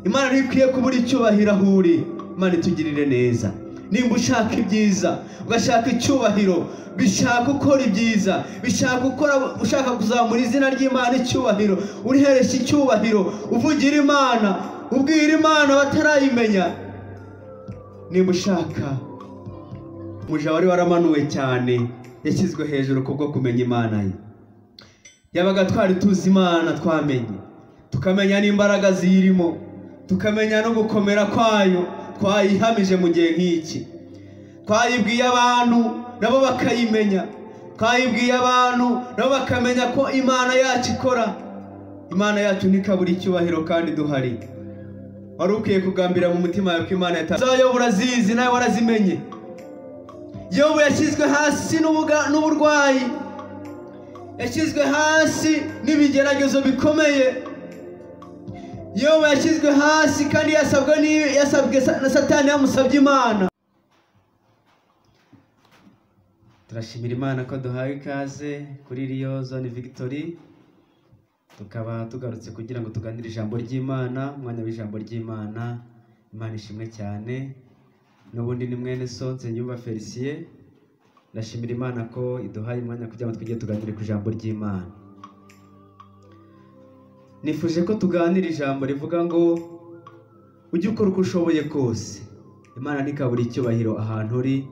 Imana ntikwiye kubura icyubahiro aho uri. Imana itugirire neza. Nimba ushaka ibyiza, ugashaka icyubahiro, bishaka ukora ibyiza, bishaka ukora ushaka kuzamura izina ry'Imana icyubahiro, uriheresha icyubahiro, uvugira Imana, ubwira Imana batarayimenya. Nimba ushaka, umuja wari waramanuwe cyane yashyizwe hejuru kubwo kumenya Imana ye. Yabaga twari tuzi Imana, twamenye, tukamenya n'imbaraga ziyirimo, tukamenya no gukomera kwayo. Twayihamije mu gihe nk'iki, twayibwiye abantu nabo bakayimenya, twayibwiye abantu nabo bakamenya ko Imana yacu ikora. Imana yacu ntikabura icyubahiro kandi duhari. Wari ukwiye kugambira mu mutima wawe ko Imana yatazayo urazizi, nawe warazimenye. Yobu yashyizwe hasi n'uburwayi, yashyizwe hasi n'ibigeragezo bikomeye. Yobu yashyizwe hasi kandi yasabwe na Satani, yamusabye Imana. Turashimira Imana ko duhawe ikaze kuri Riyo Zone Victory, tukaba tugarutse kugira ngo tuganire ijambo ry'Imana, umwanya w'ijambo ry'Imana. Imana ishimwe cyane. N'ubundi ni mwene so Nsengiyumva Felicien. Ndashimira Imana ko iduhaye umwanya kugira ngo twige tuganire ku ijambo ry'Imana. Nifuje ko tuganira ijambo rivuga ngo ujye ukora uko ushoboye kose, Imana ntikabura icyubahiro ahantu uri.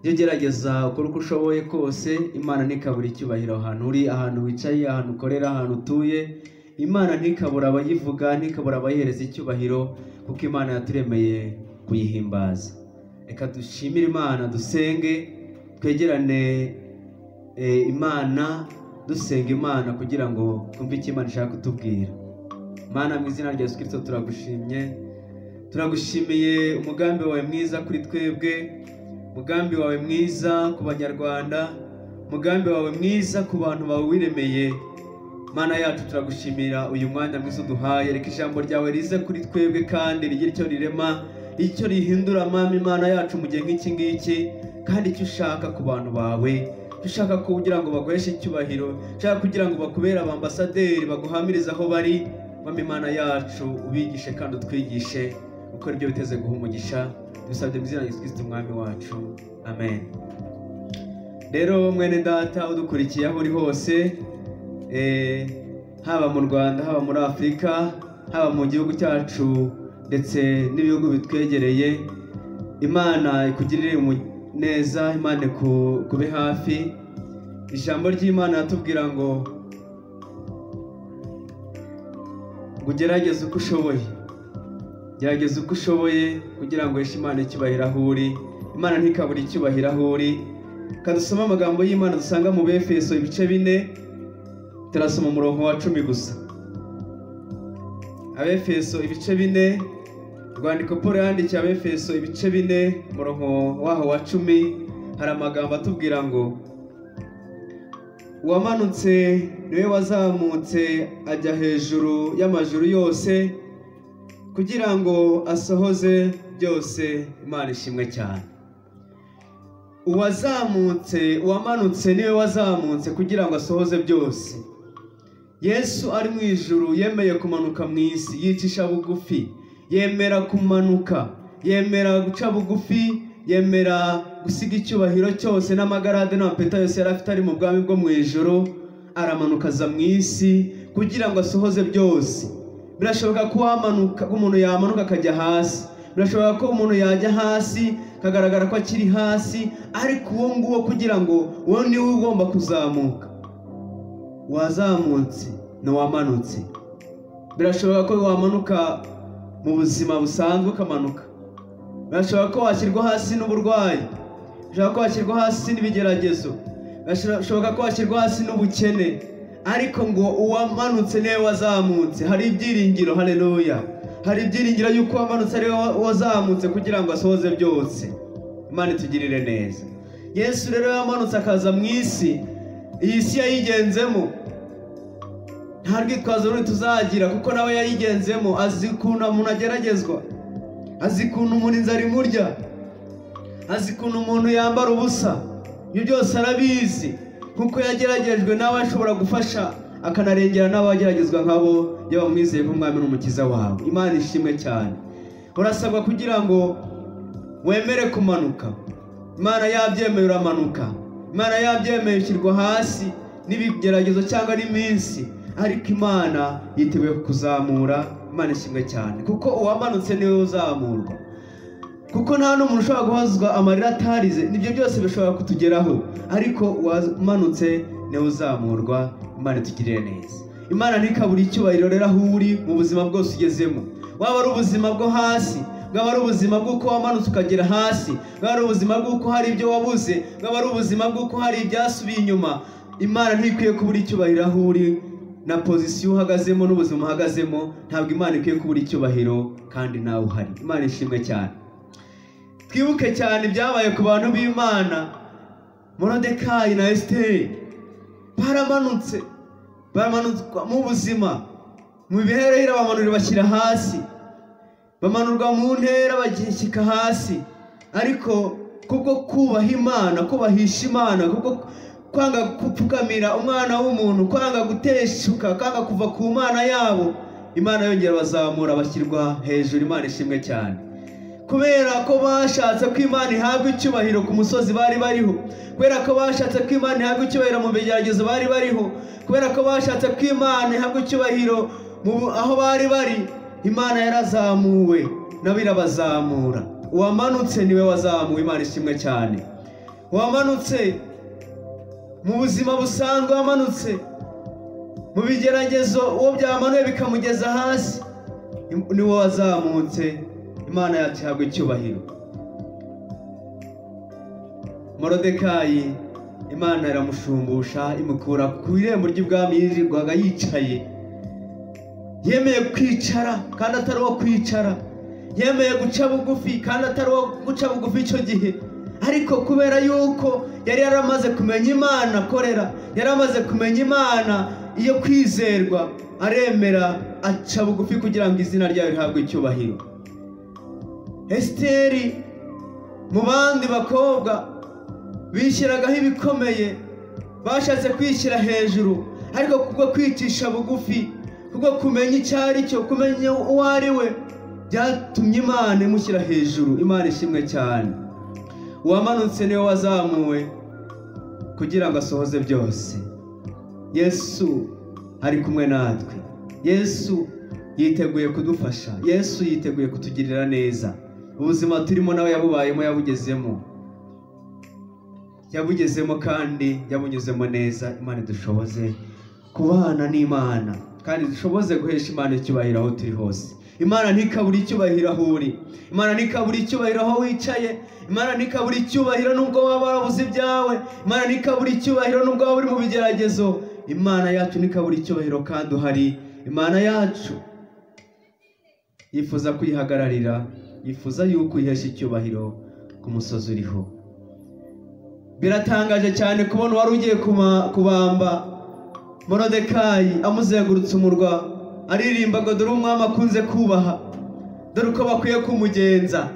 Jya ugerageza ukora uko ushoboye kose, Imana ntikabura icyubahiro ahantu uri, ahantu wicaye, ahantu ukorera, ahantu utuye. Imana ntikabura abayivuga, ntikabura abayihereza icyubahiro, kuko Imana yaturemeye kuyihimbaza. Reka dushimire Imana, dusenge, twegerane Imana, dusenga Imana kugira ngo twumve icyo Imana ishaka kutubwira. Mana, mu izina rya Yesu Kristo turagushimye, turagushimiye umugambi wawe mwiza kuri twebwe, umugambi wawe mwiza ku Banyarwanda, umugambi wawe mwiza ku bantu bawe wiremeye. Mana yacu, turagushimira uyu mwanya mwiza uduhaye. Reka ijambo ryawe rize kuri twebwe kandi rigire icyo rirema, icyo rihindura. Mama Imana yacu, mu gihe nk'iki ngiki, kandi icyo ushaka ku bantu bawe, ushaka kugira ngo baguheshe icyubahiro, ushaka kugira ngo bakubere abambasaderi baguhamirize aho bari. Mama Imana yacu, ubigishe kandi utwigishe ukora ibyo biteze guha umugisha. Dusabye mu izina rya Yesu Kristo umwami wacu, amen. Rero mwene data udukurikiye aho uri hose, haba mu Rwanda, haba muri Afurika, haba mu gihugu cyacu ndetse n'ibihugu bitwegereye, Imana ikugirire neza, Imana kube hafi. Ijambo ry'Imana yatubwira ngo ugerageze uko ushoboye, gerageza uko ushoboye kugira ngo uheshe Imana icyubahiro aho uri. Imana ntikabura icyubahiro aho uri. Kadusoma amagambo y'Imana dusanga mu Befeso ibice 4, turasoma umurongo wa 10 gusa. Abefeso ibice 4, rwandiko Paul yandikiye Abefeso ibice 4, umurongo waho wa 10, hari amagambo atubwira ngo uwamanutse niwe wazamutse ajya hejuru y'amajuru yose kugira ngo asohoze byose. Imana ishimwe cyane. Uwazamutse, uwamanutse niwe wazamutse kugira ngo asohoze byose. Yesu ari mu ijuru yemeye kumanuka mu isi, yicisha bugufi, yemera kumanuka, yemera guca bugufi, yemera gusiga icyubahiro cyose n'amagarade n'amapeta yose yari afite ari mu bwami bwo mu ijuru, aramanuka aza mu isi kugira ngo asohoze byose. Birashoboka ko wamanuka, umuntu yamanuka akajya hasi, birashoboka ko umuntu yajya hasi kagaragara ko akiri hasi, ariko uwo nguwo kugira ngo uwo niwe ugomba kuzamuka. Wazamutse n'uwamanutse. Birashoboka ko wamanuka mu buzima busanzwe ukamanuka, birashoboka ko washyirwa hasi n'uburwayi, birashoboka ko washyirwa hasi n'ibigeragezo, birashoboka ko washyirwa hasi n'ubukene, ariko ngo uwamanutse niwe wazamutse. Hari ibyiringiro, haleluya, hari ibyiringiro yuko uwamanutse ariwe wazamutse kugira ngo asohoze byose. Imana itugirire neza. Yesu rero yamanutse akaza mu isi, iyi si yayigenzemo, nta rwitwazo rundi tuzagira kuko nawe yayigenzemo. Azi ukuntu umuntu ageragezwa, azi ukuntu umuntu inzara imurya, azi ukuntu umuntu yambara ubusa, ibyo byose arabizi. Kuko yageragejwe nawe ashobora gufasha akanarengera n'abageragezwa nkabo iyo bamwizeye nk'umwami n'umukiza wabo. Imana ishimwe cyane. Urasabwa kugira ngo wemere kumanuka. Imana yabyemeye uramanuka, Imana yabyemeye ushyirwa hasi n'ibigeragezo cyangwa n'iminsi, ariko Imana yiteguye kukuzamura. Imana ishimwe cyane, kuko uwamanutse niwe uzamurwa, kuko nta n'umuntu ushobora guhozwa amarira atarize. Nibyo byose bishobora kutugeraho, ariko uwamanutse niwe uzamurwa. Imana itugirire neza. Imana ntikabure icyubahiro rero aho uri mu buzima bwose ugezemo, waba ari ubuzima bwo hasi, bwaba ari ubuzima bw'uko wamanutse ukagera hasi, bwaba ari ubuzima bw'uko hari ibyo wabuze, bwaba ari ubuzima bw'uko hari ibyasubiye inyuma. Imana ntikwiye kubura icyubahiro aho uri na pozisiyo uhagazemo n'ubuzima uhagazemo. Ntabwo Imana ikwiye kubura icyubahiro kandi nawe uhari. Imana ishimwe cyane. Twibuke cyane ibyabaye ku bantu b'Imana. Morodekayi na Esiteri baramanutse, baramanutse mu buzima, mu biherahira bamanurira bashyira hasi, bamanurwa mu ntera bagishyika hasi, ariko kubwo kubaha Imana, kubahisha Imana, kubwo kwanga gupfukamira umwana w'umuntu, kwanga guteshuka, kwanga kuva ku Mana yabo, Imana yongera bazamura bashyirwa hejuru. Imana ishimwe cyane. Kubera ko bashatse ko Imana ihabwa icyubahiro ku musozi bari bariho, kubera ko bashatse ko Imana ihabwa icyubahiro mu bigeragezo bari bariho, kubera ko bashatse ko Imana ihabwa icyubahiro aho bari bari, Imana yarazamuwe nabo irabazamura. Uwamanutse niwe wazamuwe. Imana ishimwe cyane. Uwamanutse mu buzima busanzwe, wamanutse mu bigeragezo, uwo byamanuye bikamugeza hasi, niwe wazamutse. Imana yacu ihabwa icyubahiro. Morodekayi Imana iramushumbusha, imukura ku irembo ry'ubwami yirirwaga yicaye. Yemeye kwicara kandi atari uwo kwicara, yemeye guca bugufi kandi atari uwo guca bugufi icyo gihe, ariko kubera yuko yari yaramaze kumenya Imana akorera, yari amaze kumenya Imana iyo kwizerwa, aremera aca bugufi kugira ngo izina ryayo rihabwe icyubahiro. Esiteri mu bandi bakobwa bishyiragaho ibikomeye, bashatse kwishyira hejuru, ariko kubwo kwicisha bugufi, kubwo kumenya icyo ari cyo, kumenya uwo ari we, byatumye Imana imushyira hejuru. Imana ishimwe cyane. Uwamanutse niwe wazamuwe kugira ngo asohoze byose. Yesu ari kumwe natwe. Yesu yiteguye kudufasha. Yesu yiteguye kutugirira neza. Ubuzima turimo nawe yabubayemo, yabugezemo, yabugezemo kandi yabunyuzemo neza. Imana idushoboze kubana n'Imana kandi dushoboze guhesha Imana icyubahiro aho turi hose. Imana ntikabure icyubahiro aho uri. Imana ntikabure icyubahiro aho wicaye. Imana ntikabure icyubahiro nubwo waba warabuze ibyawe. Imana ntikabure icyubahiro nubwo waba uri mu bigeragezo. Imana yacu ntikabure icyubahiro kandi uhari. Imana yacu yifuza kuyihagararira, yifuza yuko uyihesha icyubahiro ku musozi uriho. Biratangaje cyane kubona uwari ugiye kubamba Morodekayi amuzengurutse umurwa aririmba ngo dore umwami akunze kubaha, dore uko bakwiye kumugenza,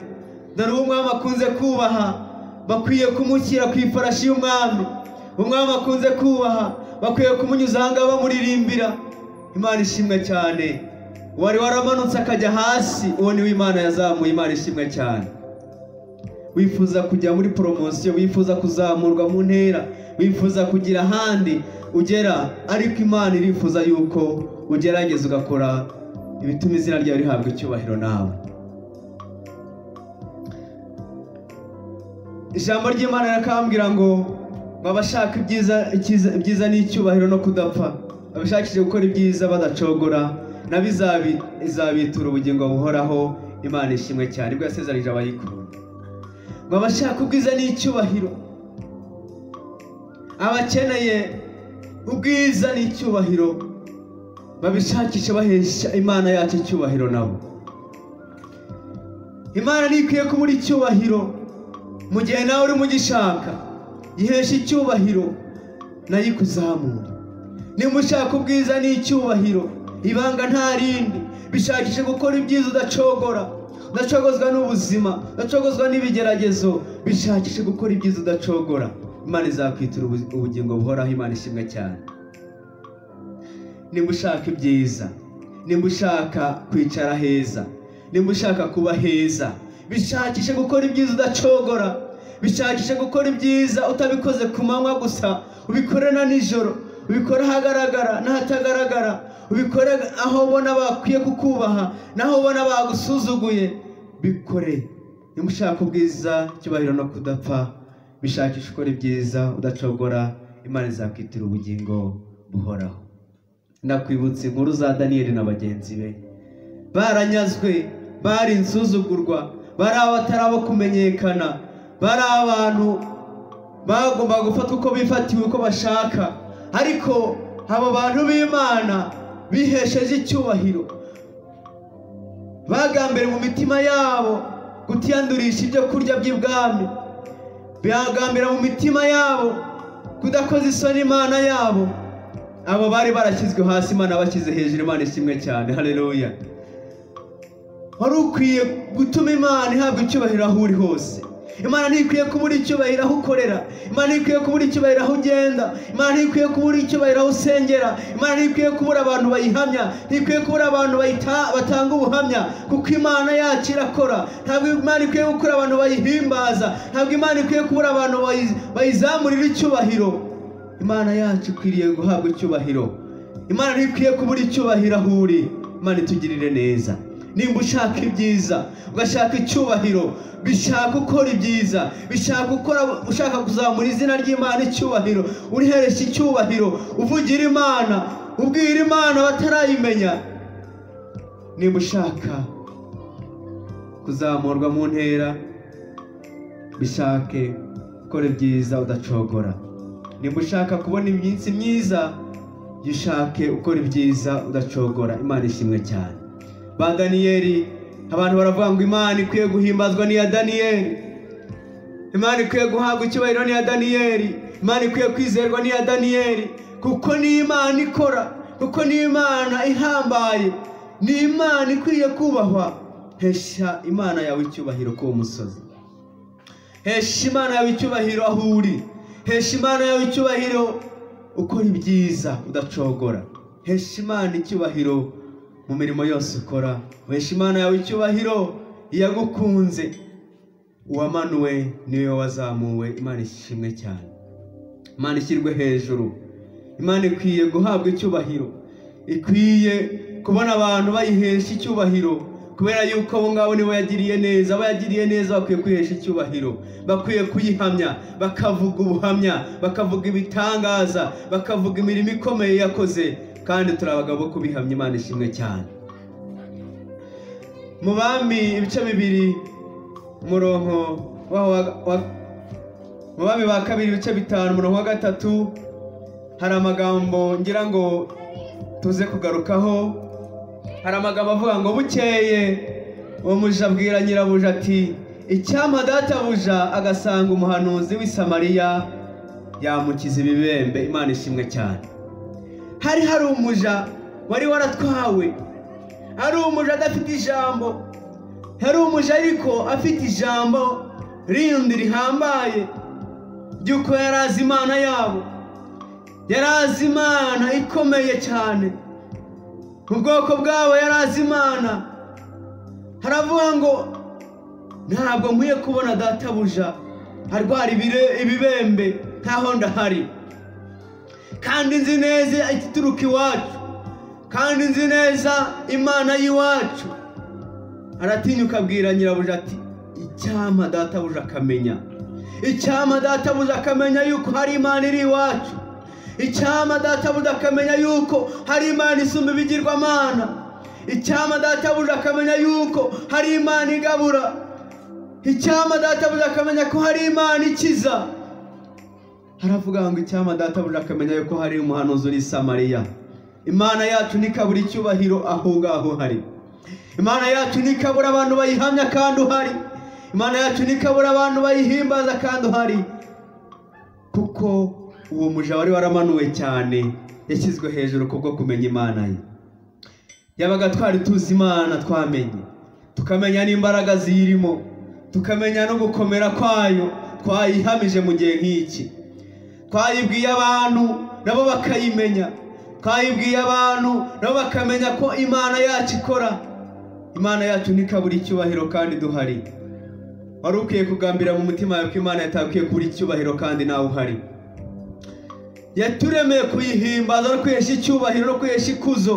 dore umwami akunze kubaha, bakwiye kumushyira ku ifarashi y'umwami, umwami akunze kubaha, bakwiye kumunyuza aha ngaha bamuririmbira. Imana ishimwe cyane. Wari waramanutse akajya hasi, uwo niwe Imana yazamuye. Imana ishimwe cyane. Wifuza kujya muri poromosiyo, wifuza kuzamurwa mu ntera, wifuza kugira ahandi ugera, ariko Imana irifuza yuko ugerageza ugakora ibituma izina ryawe rihabwa icyubahiro nawe. Ijambo ry'Imana rirakambwira ngo abashaka ibyiza n'icyubahiro no kudapfa, abashakishije gukora ibyiza badacogora, nabo izabitura ubugingo buhoraho. Imana ishimwe cyane, ibwo yasezeranyije abayikunda. Ngo abashaka ubwiza n'icyubahiro, abakeneye ubwiza n'icyubahiro babishakisha bahesha Imana yacu icyubahiro nabo. Imana ntikwiye kubura icyubahiro mu gihe nawe uri mugishaka. Yihesha icyubahiro nayo ikuzamura. Niba ushaka ubwiza n'icyubahiro, ibanga nta rindi, bishakishe gukora ibyiza udacogora, udacogozwa n'ubuzima, udacogozwa n'ibigeragezo, bishakishe gukora ibyiza udacogora. Imana izakwitura ubugingo buhoraho. Imana ishimwe cyane. Nimba ushaka ibyiza, nimba ushaka kwicara heza, nimba ushaka kuba heza, bishakishe gukora ibyiza udacogora, bishakishe gukora ibyiza utabikoze ku manywa gusa, ubikore na nijoro, ubikore ahagaragara n'ahatagaragara, ubikore aho ubona bakwiye kukubaha naho ubona bagusuzuguye, bikore. Nimba ushaka ubwiza, icyubahiro no kudapfa, bishakishe ukora ibyiza udacogora, Imana izakwitira ubugingo buhoraho. Ndakwibutsa inkuru za Daniyeli na bagenzi be. Baranyazwe, bari insuzugurwa, bari abatarabo kumenyekana, bari abantu bagomba gufatwa uko bifatiwe uko bashaka, ariko abo bantu b'Imana bihesheje icyubahiro, bagambere mu mitima yabo kutiyandurisha ibyo kurya by'ibwami, bagambira mu mitima yabo kudakoza isoni Imana yabo. Abo bari barashyizwe hasi, Imana bashyize hejuru. Imana ishimwe cyane, haleluya. Wari ukwiye gutuma Imana ihabwa icyubahiro aho uri hose. Imana ntikwiye kubura icyubahiro aho ukorera, Imana ntikwiye kubura icyubahiro aho ugenda, Imana ntikwiye kubura icyubahiro aho usengera, Imana ntikwiye kubura abantu bayihamya, ntikwiye kubura abantu batanga ubuhamya, kuko Imana yacu irakora. Ntabwo Imana ikwiye gukura abantu bayihimbaza, ntabwo Imana ikwiye kubura abantu bayizamurira icyubahiro. Imana yacu ikwiriye guhabwa icyubahiro. Imana ntikwiye kubura icyubahiro aho uri. Imana itugirire neza. Nimba ushaka ibyiza, ugashaka icyubahiro, bishaka ukora ibyiza, bishaka ukora ushaka kuzamura izina ry'Imana icyubahiro, uriheresha icyubahiro, uvugira Imana, ubwira Imana batarayimenya. Nimba ushaka kuzamurwa mu ntera, bishake ukora ibyiza udacogora. Nimba ushaka kubona iminsi myiza, gishake ukora ibyiza udacogora. Imana ishimwe cyane. Ba Daniyeli, abantu baravuga ngo Imana ikwiye guhimbazwa ni ya Daniyeli, Imana ikwiye guhabwa icyubahiro ni ya Daniyeli, Imana ikwiye kwizerwa ni ya Daniyeli, kuko ni Imana ikora, kuko ni Imana ihambaye, ni Imana ikwiye kubahwa. Hesha Imana yawe icyubahiro ku musozi, hesha Imana yawe icyubahiro aho uri, hesha Imana yawe icyubahiro ukora ibyiza udacogora, hesha Imana icyubahiro mu mirimo yose ukora, hesha Imana yawe icyubahiro iyagukunze. Uwamanuwe niwe wazamuwe. Imana ishimwe cyane, Imana ishyirwe hejuru. Imana ikwiye guhabwa icyubahiro, ikwiye kubona abantu bayihesha icyubahiro, kubera yuko abo ngabo nibo yagiriye neza. Abo yagiriye neza bakwiye kwihesha icyubahiro, bakwiye kuyihamya, bakavuga ubuhamya, bakavuga ibitangaza, bakavuga imirimo ikomeye yakoze, kandi turi abagabo kubihamya. Imana ishimwe cyane. Mu Bami ibice 2 umurongo mu Bami ba kabiri ibice 5 umurongo wa 3, hari amagambo ngira ngo tuze kugarukaho. Hari amagambo avuga ngo bukeye uwo muja abwira nyirabuja ati icyampa databuja agasanga umuhanuzi w'i Samariya yamukiza ibibembe. Imana ishimwe cyane. Hari umuja wari waratwawe, ari umuja adafite ijambo, hari umuja ariko afite ijambo rindi rihambaye ry'uko yarazi Imana yabo, yarazi Imana ikomeye cyane mu bwoko bwabo, yarazi Imana. Haravuga ngo ntabwo nkwiye kubona databuja arwara ibibembe ntaho ndahari, kandi nzi neza igituruka iwacu, kandi nzi neza Imana y'iwacu. Aratinyuka abwira nyirabuja ati icyampa databuja akamenya, icyampa databuja akamenya yuko hari Imana iri iwacu, icyampa databuja akamenya yuko hari Imana isumba ibigirwamana, icyampa databuja akamenya yuko hari Imana igabura, icyampa databuja akamenya ko hari Imana ikiza. Haravuga ngo icyampa databuja akamenya yuko hari umuhanuzi uri Samariya. Imana yacu ntikabura icyubahiro aho ngaho hari. Imana yacu ntikabura abantu bayihamya kandi uhari. Imana yacu ntikabura abantu bayihimbaza kandi uhari, kuko uwo muja wari waramanuwe cyane yashyizwe hejuru kubwo kumenya Imana ye. Yabaga twari tuzi Imana, twamenye, tukamenya n'imbaraga ziyirimo, tukamenya no gukomera kwayo, twayihamije mu gihe nk'iki, twayibwiye abantu nabo bakayimenya, Twayibwiye abantu nabo bakamenya ko Imana yacu ikora. Imana yacu ntikabura icyubahiro kandi duhari. Wari ukwiye kugambira mu mutima wawe ko Imana yatakwiye kubura icyubahiro kandi nawe uhari. Yaturemeye kuyihimbaza no kwihesha icyubahiro no kwihesha ikuzo,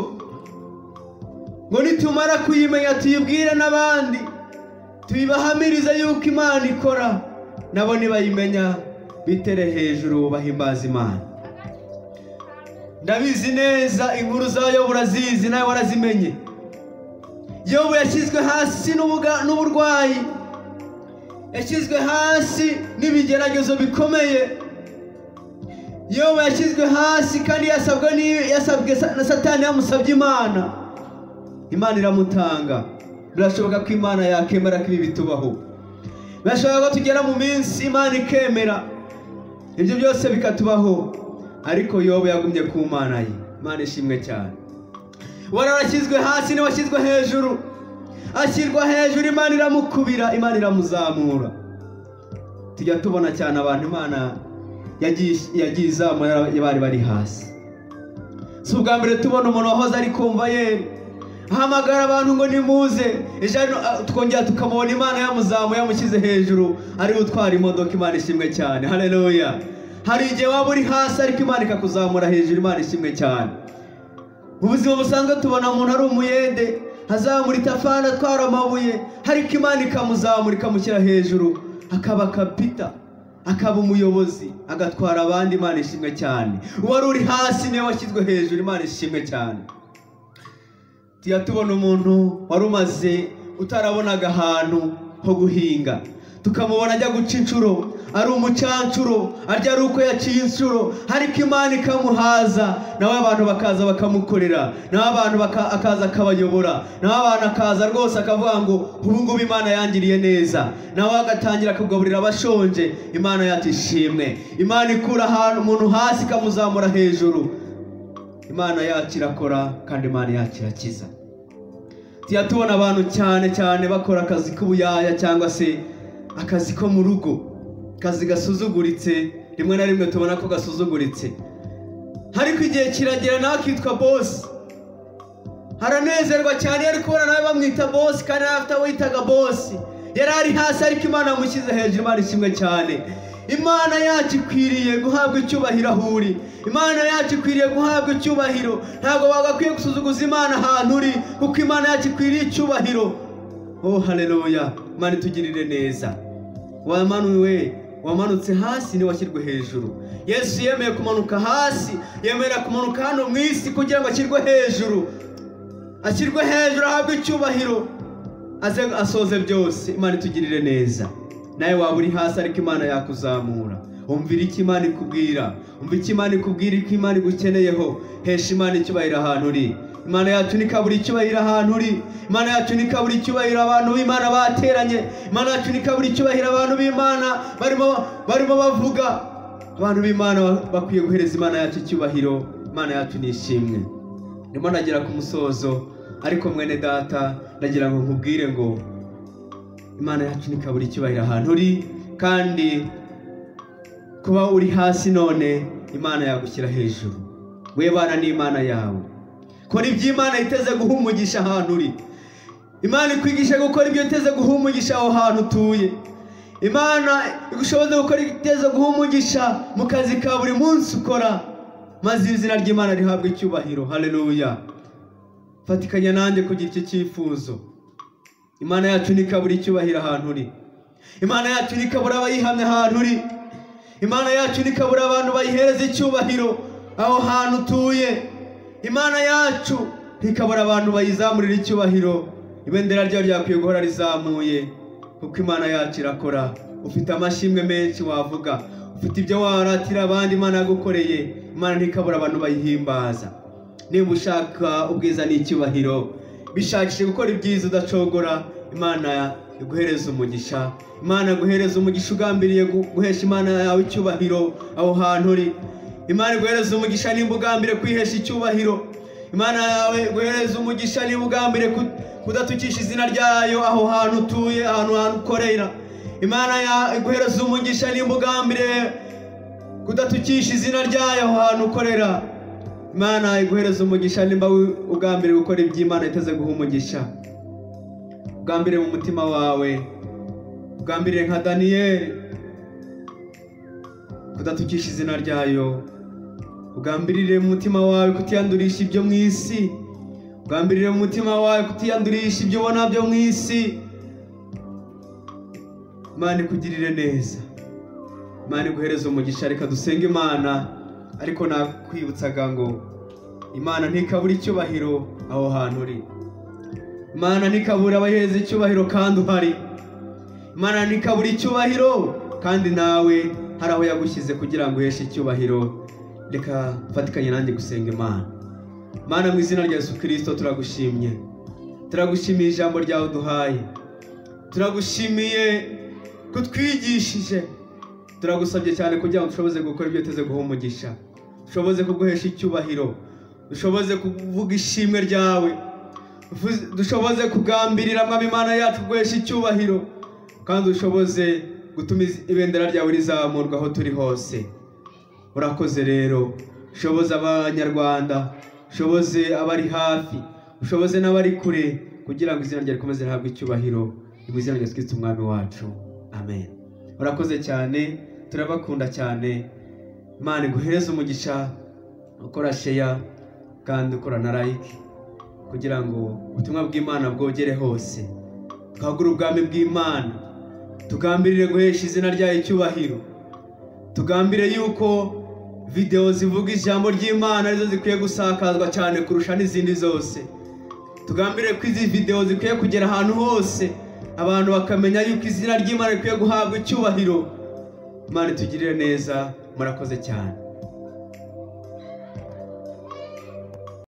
ngo nitumara kuyimenya tuyibwire n'abandi, tuyibahamirize yuko Imana ikora, nabo nibayimenya bitere hejuru bahimbaza Imana. Ndabizi neza inkuru za Yobu urazizi, nawe warazimenye. Yobu yashyizwe hasi n'uburwayi, yashyizwe hasi n'ibigeragezo bikomeye. Yobu yashyizwe hasi kandi yasabwe na Satani, yamusabye Imana, Imana iramutanga. Birashoboka ko Imana yakemera ko ibi bitubaho. Birashoboka ko tugera mu minsi Imana ikemera ibyo byose bikatubaho, ariko Yobu yagumye ku Mana ye. Imana ishimwe cyane. Warashyizwe hasi ni washyizwe hejuru, ashyirwa hejuru, Imana iramukubira, Imana iramuzamura. Tujya tubona cyane abantu Imana yagiye izamura bari bari hasi. Si ubwa mbere tubona umuntu wahoze ari kumva ye ahamagara abantu ngo nimuze, ejo twongera tukamubona Imana yamuzamuye yamushyize hejuru ari gutwara imodoka. Imana ishimwe cyane, haleluya. Hari igihe waba uri hasi ariko Imana ikakuzamura hejuru. Imana ishimwe cyane. Mu buzima busanzwe tubona umuntu ari umuyede azamura itafari atwara amabuye, ariko Imana ikamuzamura ikamushyira hejuru, akaba kapita, akaba umuyobozi, agatwara abandi. Imana ishimwe cyane. Uwari uri hasi niwe washyizwe hejuru. Imana ishimwe cyane. Tujya tubona umuntu wari umaze utarabonaga ahantu ho guhinga, tukamubona ajya guca inshuro, ari umucancuro, arya ari uko yaciye inshuro, ariko Imana ikamuhaza, nawe abantu bakaza bakamukorera, nawe abantu akaza akabayobora, nawe abantu akaza rwose akavuga ngo ubu ngubu Imana yangiriye neza, nawe agatangira kugaburira abashonje. Imana yacu ishimwe. Imana ikura ahantu umuntu hasi ikamuzamura hejuru. Imana yacu irakora kandi Imana yacu irakiza. Tujya tubona abantu cyane cyane bakora akazi k'ubuyaya cyangwa se akazi ko mu rugo, akazi gasuzuguritse, rimwe na rimwe tubona ko gasuzuguritse, ariko igihe kiragera nawe akitwa bosi. Aranezerwa cyane ari kubona nawe bamwita bosi kandi nawe afite abo yitaga bosi. Yari ari hasi ariko Imana yamushyize hejuru. Imana ishimwe cyane. Imana yacu ikwiriye guhabwa icyubahiro aho uri. Imana yacu ikwiriye guhabwa icyubahiro. Ntabwo bagakwiye gusuzuguza Imana ahantu uri, kuko Imana yacu ikwiriye icyubahiro. Oh haleluya. Imana itugirire neza. Wamanuwe, wamanutse hasi ni washyirwe hejuru. Yesu yemeye kumanuka hasi, yemera kumanuka hano mu isi kugira ngo ashyirwe hejuru, ashyirwe hejuru ahabwe icyubahiro, aze asoze byose. Imana itugirire neza. Nawe waba uri hasi ariko Imana yakuzamura. Umvira icyo Imana ikubwira, umva icyo Imana ikubwira, icyo Imana igukeneyeho. Hesha Imana icyubahiro ahantu uri. Imana yacu ntikabura icyubahiro ahantu uri. Imana yacu ntikabura icyubahiro abantu b'Imana bateranye. Imana yacu ntikabura icyubahiro abantu b'Imana barimo bavuga. Abantu b'Imana bakwiye guhereza Imana yacu icyubahiro. Imana yacu ni ishimwe. Ndimo nagera ku musozo, ariko mwene data ndagira ngo nkubwire ngo Imana yacu ntikabura icyubahiro ahantu uri, kandi kuba uri hasi none Imana yagushyira hejuru. Webana n'Imana yawe, kora ibyo Imana iteze guha umugisha ahantu uri. Imana ikwigisha gukora ibyo iteze guha umugisha aho hantu utuye. Imana igushoboze gukora ibyo guha umugisha mu kazi ka buri munsi ukora, maze izina ry'Imana rihabwe icyubahiro. Haleluya. Fatikanya nanjye kugira icyo cyifuzo. Imana yacu ntikabura icyubahiro ahantu uri. Imana yacu ntikabura abayihamya ahantu uri. Imana yacu ntikabura abantu bayihereza icyubahiro aho hantu utuye. Imana yacu ntikabura abantu bayizamurira icyubahiro. Ibendera ryayo ryakwiye guhora rizamuye, kuko Imana yacu irakora. Ufite amashimwe menshi wavuga, ufite ibyo waratira abandi Imana yagukoreye. Imana ntikabura abantu bayihimbaza. Niba ushaka ubwiza n'icyubahiro, bishakishe gukora ibyiza udacogora. Imana iguhereza umugisha. Imana iguhereza umugisha ugambiriye guhesha Imana yawe icyubahiro aho hantu uri. Imana iguhereza umugisha nimba ugambiriye kwihesha icyubahiro. Imana yawe iguhereza umugisha niba ugambiriye kudatukisha izina ryayo aho hantu utuye, ahantu ukorera. Imana iguhereza umugisha nimba ugambiriye kudatukisha izina ryayo aho hantu ukorera. Imana iguhereza umugisha nimba ugambiriye gukora iby'Imana iteze guha umugisha. Ugambiriye mu mutima wawe, ugambiriye nka Daniyeli kudatukisha izina ryayo, ugambirire mu mutima wawe kutiyandurisha ibyo mu isi, ugambirire mu mutima wawe kutiyandurisha ibyo ubona byo mu isi. Imana ikugirire neza, Imana iguhereze umugisha. Reka dusenge Imana, ariko nakwibutsaga ngo Imana ntikabura icyubahiro aho hantu uri. Imana ntikabura abahereza icyubahiro kandi uhari. Imana ntikabura icyubahiro kandi nawe hari aho yagushyize kugira ngo uheshe icyubahiro. Reka mfatikanye nanjye gusenga Imana. Mana, mu izina rya Yesu Kristo turagushimye, turagushimiye ijambo ryawe uduhaye, turagushimiye kutwigishije, turagusabye cyane kugira ngo dushoboze gukora ibyo uteze guha umugisha, dushoboze kuguhesha icyubahiro, dushoboze kuvuga ishimwe ryawe, dushoboze kugambirira mwami Imana yacu kuguhesha icyubahiro, kandi dushoboze gutuma ibendera ryawe rizamurwa aho turi hose. Urakoze rero, ushoboze abanyarwanda, ushoboze abari hafi, ushoboze n'abari kure, kugira ngo izina ryawe rikomeze rihabwe icyubahiro. Mu izina rya Yesu Kristo umwami wacu, amen. Urakoze cyane, turabakunda cyane. Imana iguhereze umugisha, ukora share kandi ukora na like, kugira ngo ubutumwa bw'Imana bwogere hose, twagure ubwami bw'Imana, tugambirire guhesha izina ryayo icyubahiro, tugambire yuko video zivuga ijambo ry'Imana arizo zikwiye gusakazwa cyane kurusha n'izindi zose. Tugambire ko izi video zikwiye kugera ahantu hose, abantu bakamenya yuko izina ry'Imana rikwiye guhabwa icyubahiro. Imana itugirire neza. Murakoze cyane.